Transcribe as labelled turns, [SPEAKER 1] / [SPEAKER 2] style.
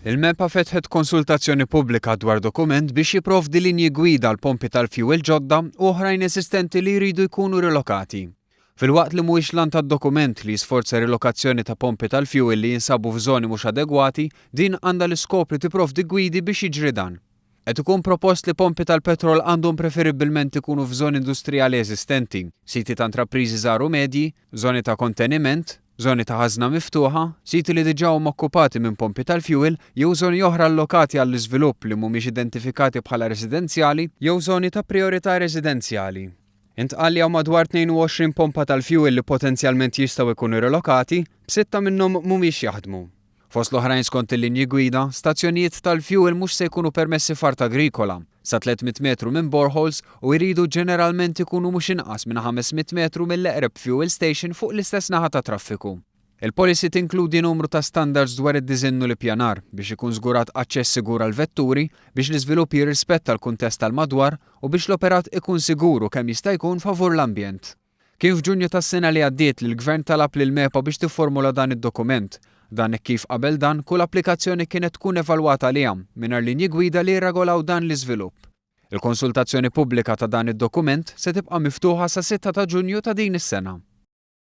[SPEAKER 1] Il-MEPA fetħet konsultazzjoni pubblika dwar dokument biex jipprovdi linji gwida għal pompi tal-fjuwil ġodda u oħrajn eżistenti li jridu jkunu rilokati. Filwaqt li mhuwiex l-għan tad-dokument li jisforza rilokazzjoni ta' pompi tal-fjuwil li jinsabu f'żoni mhux adegwati, din għandha l-iskop li tipprovdi gwidi biex jiġri dan. Qed ikun propost li pompi tal-petrol għandhom preferibbilment ikunu f'żoni industrijali eżistenti, siti ta' intrapriżi żgħar u medji, żoni ta' konteniment, żoni ta' ħażna miftuħa, siti li diġà huma okkupati minn pompi tal-fjuwil jew żoni oħra allokati għall-iżvilupp li mhumiex identifikati bħala residenzjali jew żoni ta' prijorità residenzjali. Intqal li hawn madwar 22 pompa tal-fjuwil li potenzjalment jistgħu jkunu rilokati, b'sitta minnhom mhumiex jaħdmu. Fost l-oħrajn skont il-linji gwida, stazzjonijiet tal-fjuwil mhux se jkunu permessi f'art agrikola, sa 300 metru minn boreholes u jridu ġeneralment ikunu mhux inqas minn 500 metru mill-eqreb fuel station fuq l-istess naħa tat-traffiku. Il-policy tinkludi numru ta' standards dwar id-diżinn u l-ippjanar biex ikun żgurat aċċess sigur għall-vetturi, biex l-iżvilupp jirrispetta l-kuntest tal-madwar u biex l-operat ikun sigur u kemm jista' jkun favur l-ambjent. Kien f'Ġunju tas-sena li għaddiet li l-Gvern talab lill-MEPA biex tifformula dan id-dokument. Dan hekk kif qabel dan kull applikazzjoni kienet tkun evalwata għaliha, mingħajr linji gwida li jirregolaw dan l-iżvilupp. Il-konsultazzjoni pubblika ta' dan id-dokument se tibqa' miftuħa sas-sitta ta' Ġunju ta' din is-sena.